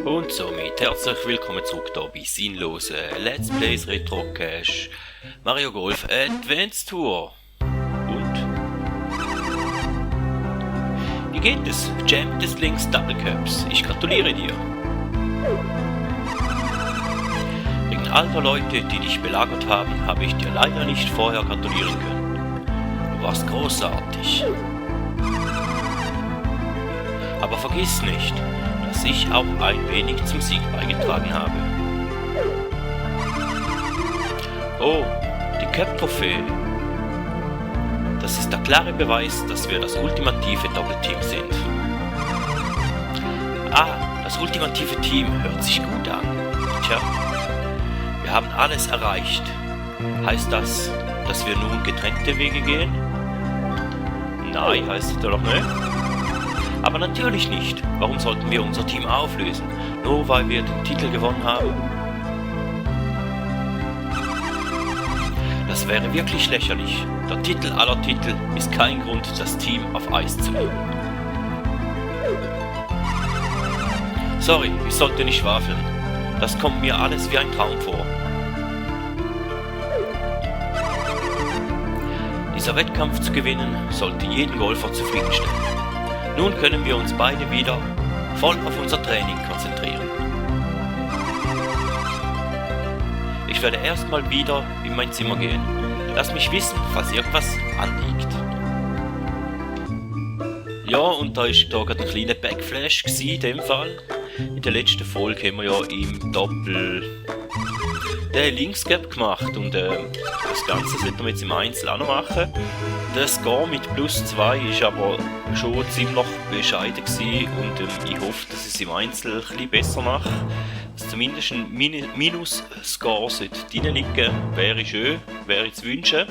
Und somit herzlich willkommen zurück hier bei sinnlosen Let's Plays Retro Cash Mario Golf Advance Tour. Und? Wie geht es? Champ des Links Double Cups. Ich gratuliere dir. Wegen all der Leute, die dich belagert haben, habe ich dir leider nicht vorher gratulieren können. Du warst großartig. Aber vergiss nicht, dass ich auch ein wenig zum Sieg beigetragen habe. Oh, die Cup-Trophäe. Das ist der klare Beweis, dass wir das ultimative Doppelteam sind. Ah, das ultimative Team hört sich gut an. Tja, wir haben alles erreicht. Heißt das, dass wir nun getrennte Wege gehen? Nein, heißt es doch nicht. Aber natürlich nicht. Warum sollten wir unser Team auflösen? Nur weil wir den Titel gewonnen haben? Das wäre wirklich lächerlich. Der Titel aller Titel ist kein Grund, das Team auf Eis zu legen. Sorry, ich sollte nicht schwafeln. Das kommt mir alles wie ein Traum vor. Dieser Wettkampf zu gewinnen, sollte jeden Golfer zufriedenstellen. Nun können wir uns beide wieder voll auf unser Training konzentrieren. Ich werde erstmal wieder in mein Zimmer gehen. Lass mich wissen, falls irgendwas anliegt. Ja, und da ist da gerade ein kleiner Backflash gewesen, in dem Fall. In der letzten Folge haben wir ja im Doppel den Linksgap gemacht und das Ganze sollten wir jetzt im Einzel auch noch machen. Der Score mit +2 ist aber schon ziemlich bescheiden gewesen und ich hoffe, dass ich es im Einzel ein bisschen besser mache. Dass zumindest ein Minus-Score sollte drin liegen, wäre schön, wäre zu wünschen.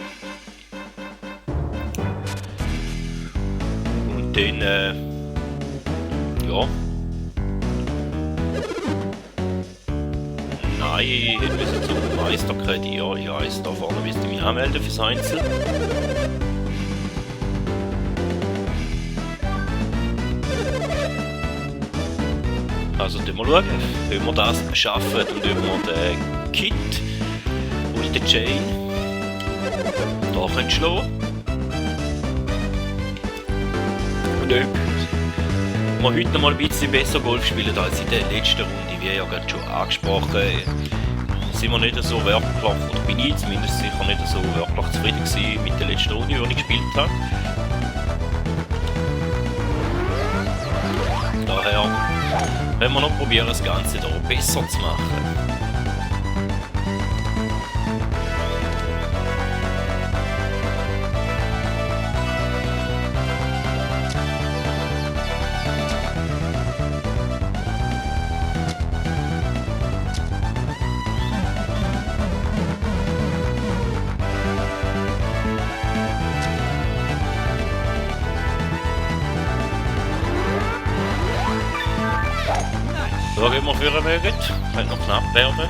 Und dann, ja. Nein, ich müssen zum Meister kredieren. Ja, ist da vorne, müsst ihr mich anmelden fürs Einzel. Also schauen wir mal, ob wir das schaffen und ob wir den Kit und den Chain da können schlagen. Und ob wir heute noch mal ein bisschen besser Golf spielen als in der letzten Runde, wie ja gerade schon angesprochen, sind wir nicht so wirklich, oder bin ich zumindest sicher nicht so wirklich zufrieden gewesen mit der letzten Runde, die ich gespielt habe. Daher wenn wir noch probieren, das Ganze hier besser zu machen. Schauen wir, ob wir führen mögen. Könnte noch knapp werden. Dann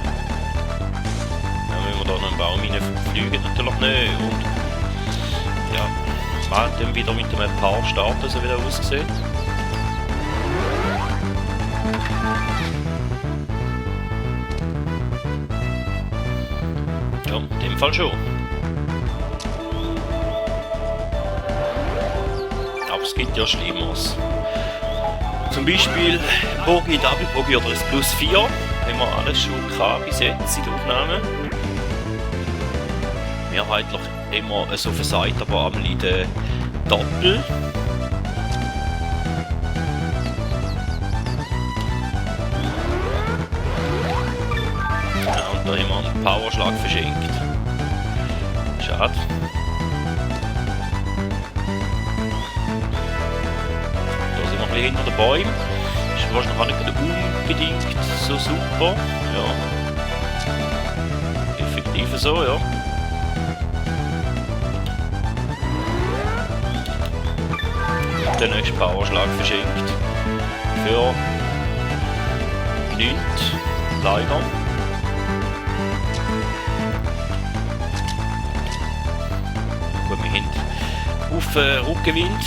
müssen wir da noch einen Baum reinfliegen, natürlich nicht. Und ja, mal dann wieder mit einem Paar starten, so wie der aussieht. Ja, in dem Fall schon. Aber es gibt ja Schlimmeres. Zum Beispiel Bogey, Double Bogey oder das +4 haben wir alles schon gehabt bis jetzt in der Aufnahme. Mehrheitlich immer so versagt, aber einmal in den Doppel. Ja, und da haben wir einen Powerschlag verschenkt. Schade. Hinter den Bäumen. Ist wahrscheinlich auch nicht unbedingt so super. Ja. Effektiv so, ja. Und der nächste Powerschlag verschenkt. Für nichts. Leider. Gut, wir haben auf Rückenwind.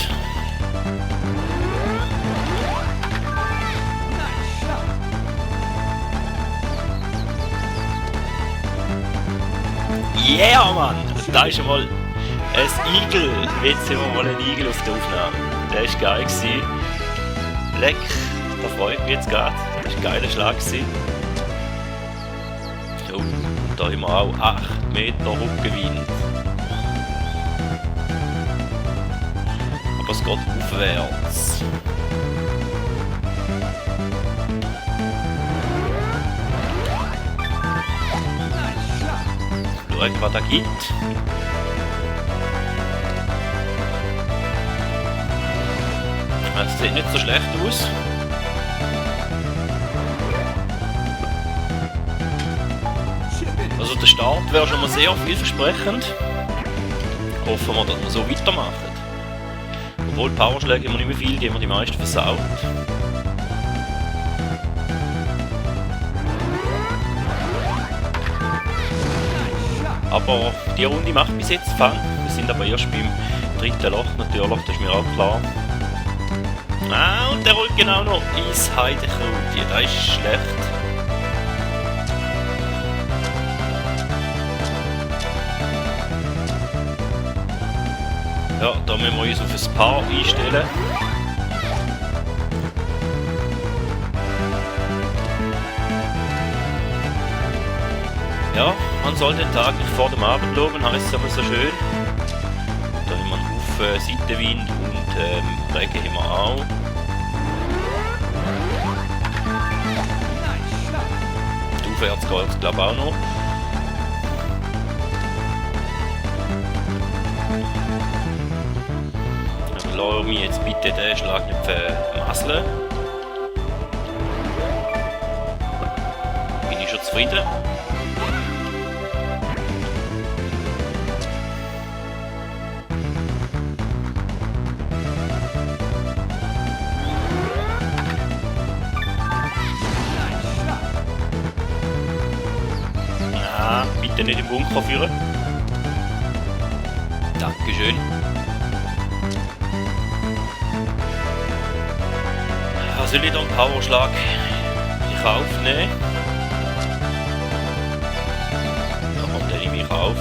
Yeah, Mann! Da ist einmal ein Igel. Jetzt sehen wir mal einen Igel auf der Aufnahme. Der ist geil gewesen. Leck, da freut mich jetzt gerade. Das war ein geiler Schlag gewesen. Oh, da haben wir auch 8 Meter Rückenwind. Aber es geht aufwärts. Schauen, was da gibt. Es sieht nicht so schlecht aus. Also der Start wäre schon mal sehr vielversprechend. Hoffen wir, dass wir so weitermachen. Obwohl Powerschläge immer nicht mehr viel, die haben wir die meisten versaut. Aber die Runde macht bis jetzt Fun. Wir sind aber erst beim 3. Loch natürlich, das ist mir auch klar. Ah, und der rollt genau noch ins Heidekrauti, das ist schlecht. Ja, da müssen wir uns auf ein Paar einstellen. Ja, man soll den Tag nicht vor dem Abend loben, heisst es immer so schön. Da haben wir einen Haufen Seitenwind und Regen haben wir auch. Aufwärts geht es glaube ich auch noch. Dann lasse mich jetzt bitte den Schlag nicht vermasseln. Bin ich schon zufrieden. Bitte nicht im Bunker führen. Dankeschön. Soll ich da einen Powerschlag in Kauf nehmen? Ja, komm, den nehme ich in Kauf.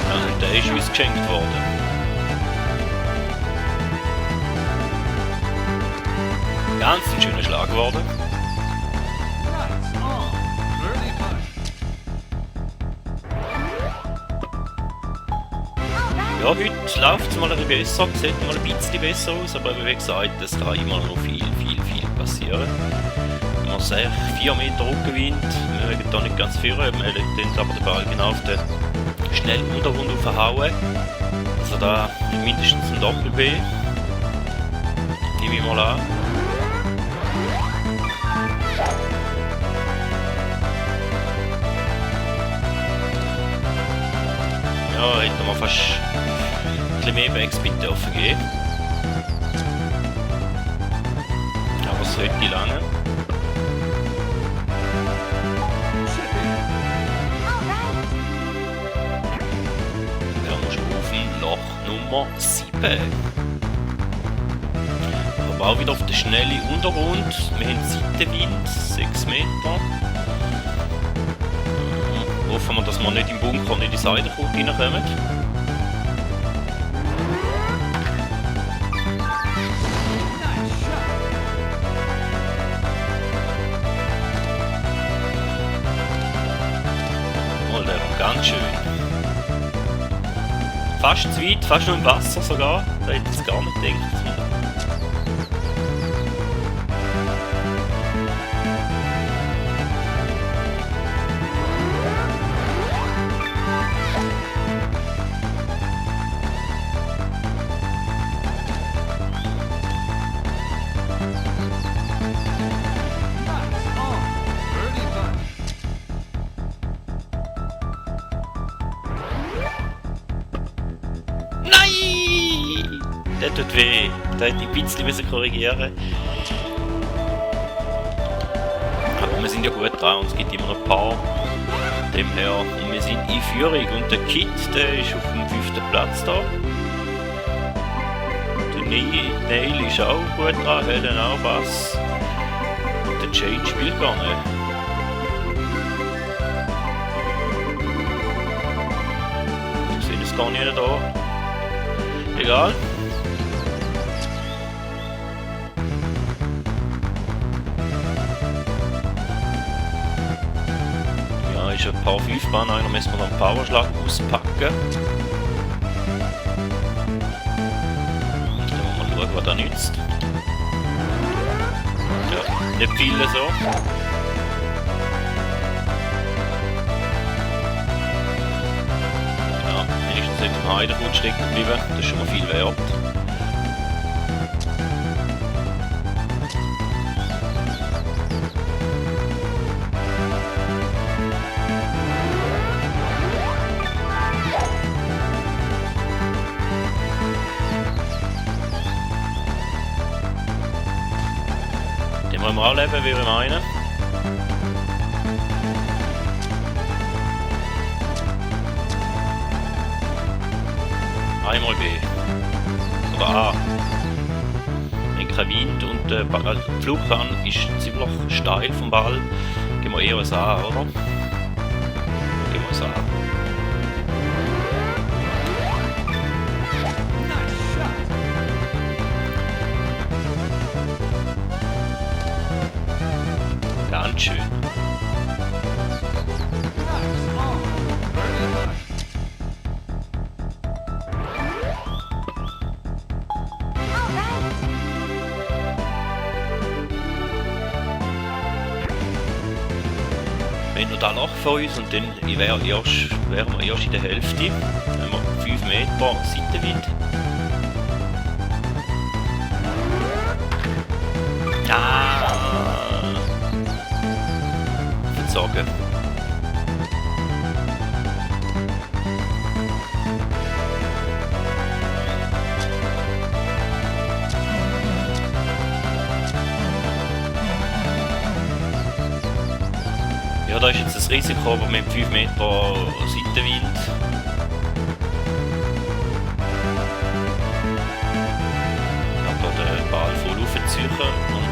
Ja, der ist uns geschenkt worden. Ganz ein schöner Schlag geworden. Ja, heute läuft es mal ein bisschen besser, sieht mal ein bisschen besser aus, aber wie gesagt, es kann immer noch viel passieren. Man sieht 4 Meter Rückenwind, wir mögen da nicht ganz führen, wir lassen aber den Ball genau auf den schnellen Untergrund aufhauen. Also da mindestens ein Doppel-B. Nehme ich mal an. Ja, hätten wir fast ein bisschen mehr Backspin dürfen geben. Aber es sollte lange. Wir haben schon auf dem Loch Nummer 7. Aber auch wieder auf den schnellen Untergrund. Wir haben Seitenwind, 6 Meter. Hoffen wir, dass wir nicht im Bunker und nicht in die Seitenkraut reinkommen. Oh, der kommt ganz schön. Fast zu weit, fast nur im Wasser sogar. Da hätte ich es gar nicht gedacht. Der tut weh. Da hätte ich ein bisschen korrigieren. Aber wir sind ja gut dran und es gibt immer noch ein paar. Dem her. Und wir sind in Führung. Und der Kit, der ist auf dem 5. Platz da. Der Neil ist auch gut dran, Helen auch was. Chain Spiel gegangen. Ich sehe es gar nicht da. Egal. Ja, ist ein paar 5 Mann, einer müssen wir noch einen Powerschlag auspacken. Mal schauen, was der nützt. Ja, nicht viele so. Ja, wenigstens nicht im Heidenhut stecken bleiben, das ist schon mal viel wert. Den wollen wir anleben, wie wir meinen. Einmal B. Oder A. Wenn kein Wind und die Flugbahn ist ziemlich steil vom Ball. Gehen wir eher als A, oder? Gehen wir als A. Ganz schön. Wenn nur da Loch von uns und dann wären wir erst in der Hälfte. Dann haben wir 5 Meter Seitenwind. Verzogen. Ja, da ist jetzt das Risiko, aber mit 5 Meter Seitenwind. Ich habe da den Ball voll aufziehen und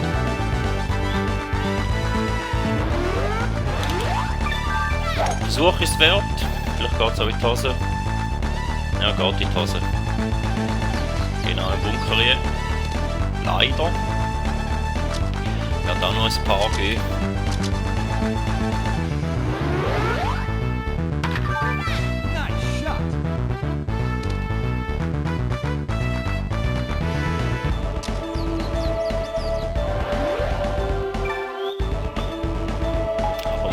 Versuch ist es wert. Vielleicht geht es auch in die Hose. Ja, geht in die Hose. Genau, im Bunker hier. Leider. Wird auch noch ein paar geben.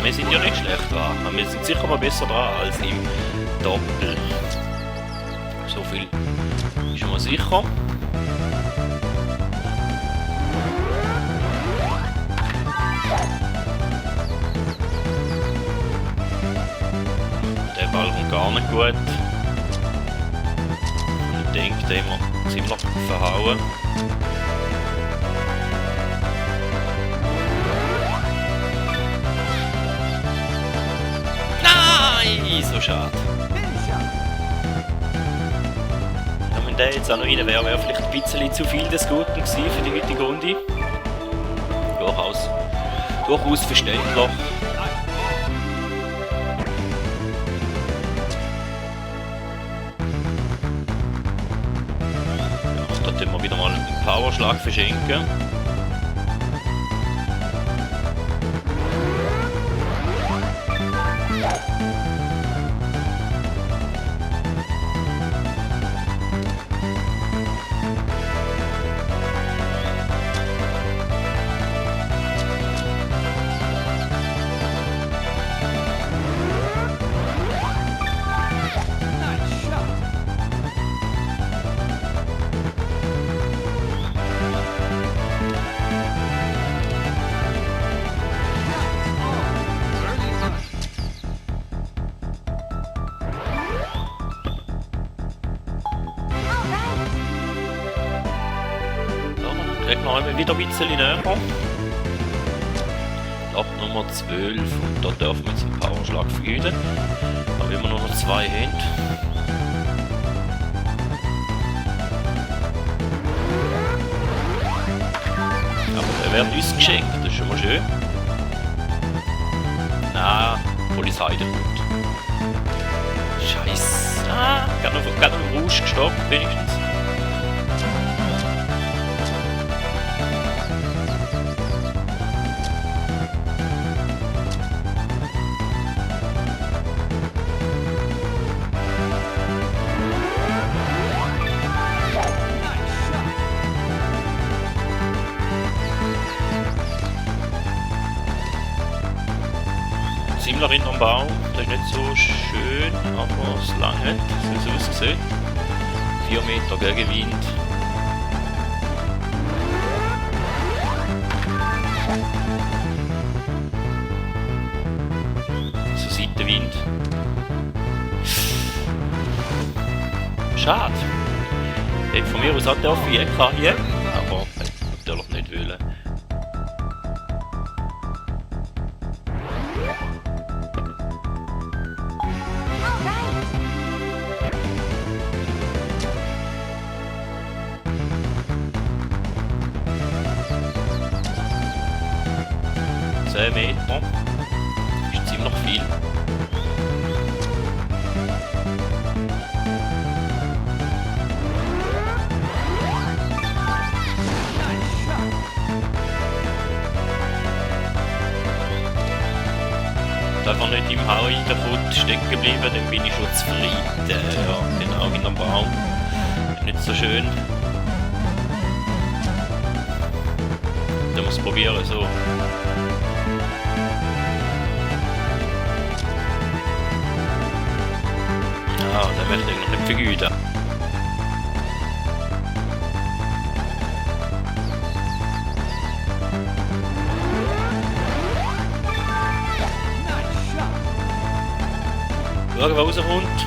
Wir sind ja nicht schlecht dran. Wir sind sicher mal besser dran als im Doppel. So viel ist schon mal sicher. Der Ball kommt gar nicht gut. Ich denke, den haben wir ziemlich verhauen. So schade. Ja, wenn der jetzt auch noch rein wäre, wäre vielleicht ein bisschen zu viel des Guten gewesen für die heutige Runde. Durchaus verständlich. Ja, da tun wir wieder mal einen Powerschlag verschenken. Kriegt noch einmal wieder ein bisschen näher. Loch Nummer 12 und da dürfen wir jetzt einen Powerschlag vergeben. Aber wenn wir nur noch 2 haben. Aber der wird uns geschenkt, das ist schon mal schön. Ah, Polizei der kommt. Scheiße. Ah, gerade noch im Rausch gestoppt, wenigstens. Ziemlich hinterm Baum, das ist nicht so schön, aber es langt, so wie es aussieht. 4 Meter Gegenwind. So Seitenwind. Schade. Hätte von mir aus auch der hier, aber natürlich nicht wollen. Meter. Ist ziemlich viel. Da war nicht im Hau stecken geblieben, dann bin ich schon zufrieden. Ja, genau, in einem Baum. Ist nicht so schön. Dann muss ich probieren so. Ah, den möchte ich noch nicht vergüten. Schauen, was rauskommt.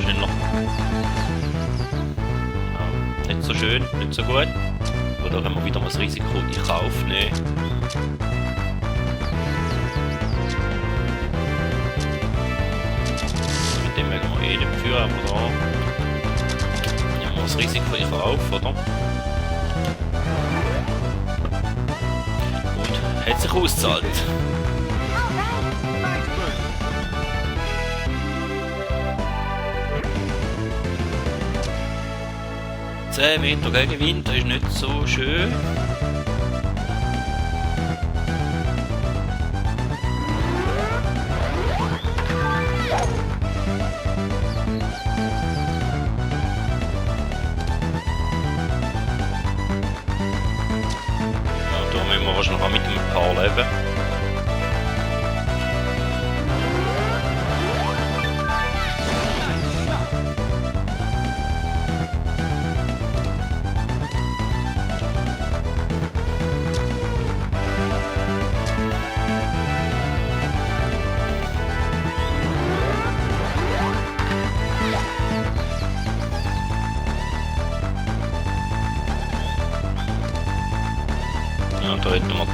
Schneller. Ja, nicht so schön, nicht so gut. Oder wenn wir wieder mal das Risiko in Kauf nehmen. Den mögen wir eh nicht führen, aber da nehmen wir das Risiko in Kauf, oder? Und hat sich ausgezahlt. $10 Meter Gegenwind, das ist nicht so schön. Wahrscheinlich auch mit einem paar Leben. Ja, da hätten wir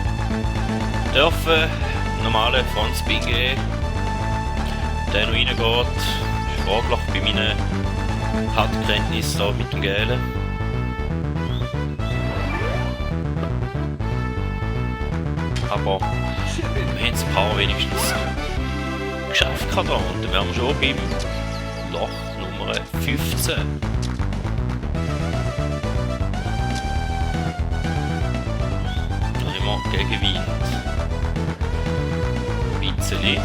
dürfen normale Frontspin geben. Der noch reingeht, ist fraglich bei meinen Hartkenntnissen da mit dem Gelen. Aber wir haben ein paar wenigstens geschafft da, und dann wären wir schon beim Loch Nummer 15. Da haben wir Gegenwind. Ein bisschen.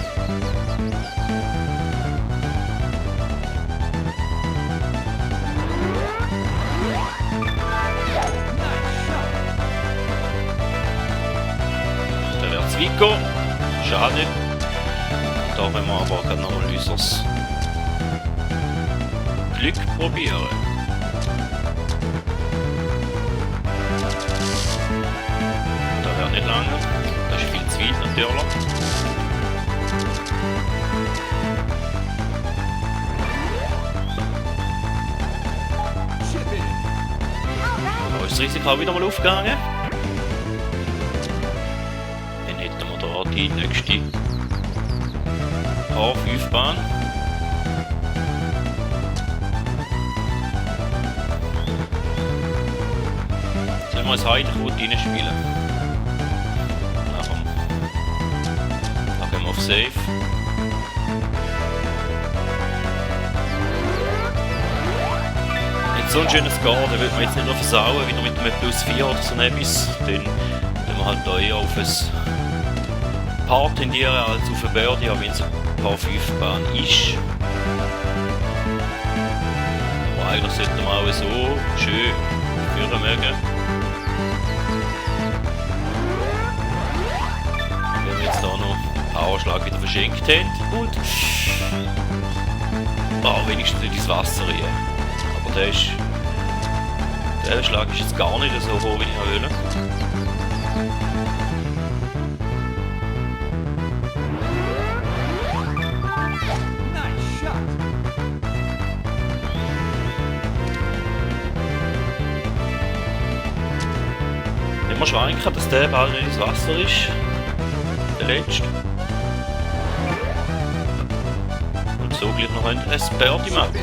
Da wird es weit gehen. Schade. Da wollen wir aber gerade noch mal unser Glück probieren. Da wird nicht lange. Das ist viel zu weit natürlich. Da ist das Risiko wieder mal aufgegangen. Dann hätten wir da die nächste H5-Bahn. Sollen wir das Heidekraut reinspielen? Safe. Jetzt so ein schönes Garten wird man jetzt nicht noch versauen, wieder mit einem Plus 4 oder so etwas. Dann wenn wir halt da eher auf ein Paar tendieren als auf ein Birdie, auch wenn es ein Paar 5 Bahn ist. Aber eigentlich sollte man auch so schön führen mögen. Wenn wir jetzt da noch einen Powerschlag wieder verschenkt haben und wenigstens nicht ins Wasser rein. Aber der Schlag ist jetzt gar nicht so hoch, wie ich will. Immer schwenken, dass der Ball nicht ins Wasser ist. Der letzte. Und so gleich noch ein Birdie machen.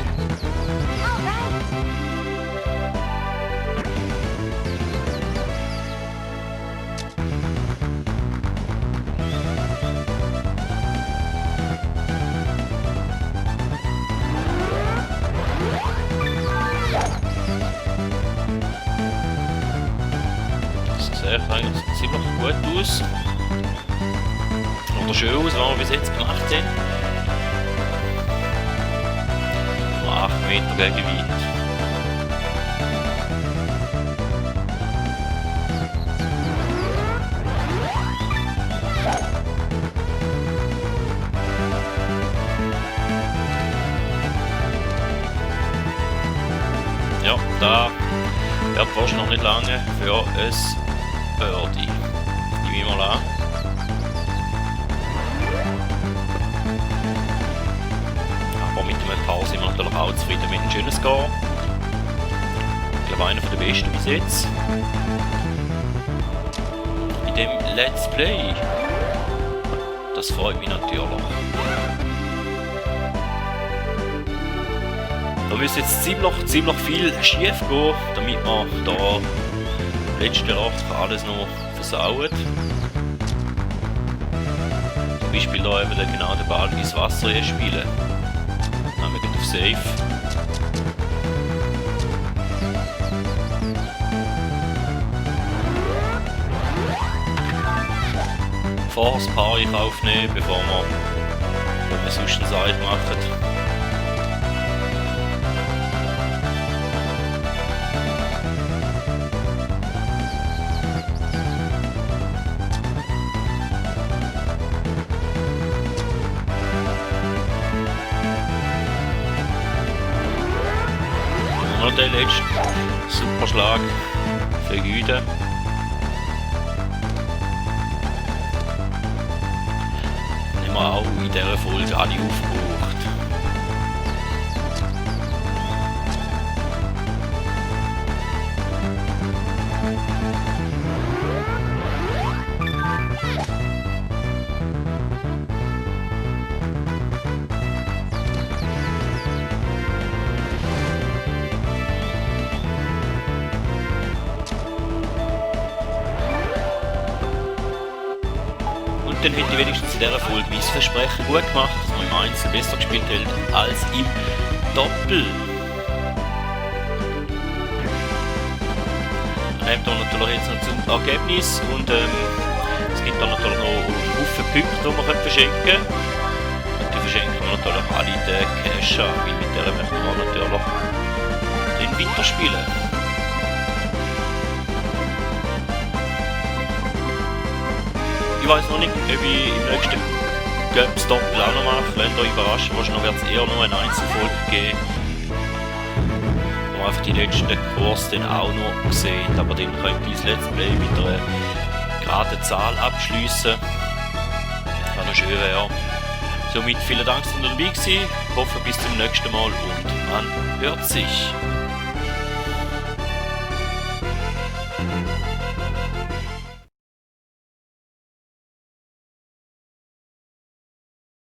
Sieht eigentlich ziemlich gut aus. Oder schön aus, was wir bis jetzt gemacht haben. Nur 8 Meter gegen weit. Ja, da wird wahrscheinlich noch nicht lange für ein Birdie. Nehmen wir mal an. Aber mit dem Paar sind wir natürlich auch zufrieden mit einem schönen Score. Ich glaube, einer der besten bis jetzt. In dem Let's Play. Das freut mich natürlich. Da müsste jetzt ziemlich viel schief gehen, damit wir da letzte Loch alles noch versauen. Zum Beispiel da eben genau den Ball ins Wasser spielen. Dann wir gehen auf Safe. Vorher das Paar aufnehmen, bevor wir sonst eine Seite machen. Noch der letzte Superschlag für Güte. Nehmen wir auch in dieser Folge alle aufgebraucht. Und dann hätte ich wenigstens in dieser Folge mein Versprechen gut gemacht, dass man im Einzel besser gespielt hat als im Doppel. Nehmt dann natürlich jetzt noch zum Ergebnis und es gibt dann natürlich noch einen Haufen Punkte, die man verschenken kann. Und die verschenken wir natürlich alle den Cash an, weil mit der möchten wir natürlich den weiterspielen. Ich weiß noch nicht, ob ich im nächsten Cup-Doppel auch noch mache. Lasst euch überraschen, wahrscheinlich wird es eher noch eine Einzelfolge geben. Wo man einfach die letzten Kurs dann auch noch sieht. Aber dann könnt ihr das Let's Play mit einer geraden Zahl abschliessen. Was noch schön wäre. Somit vielen Dank, dass ihr dabei gewesen. Ich hoffe, bis zum nächsten Mal und man hört sich.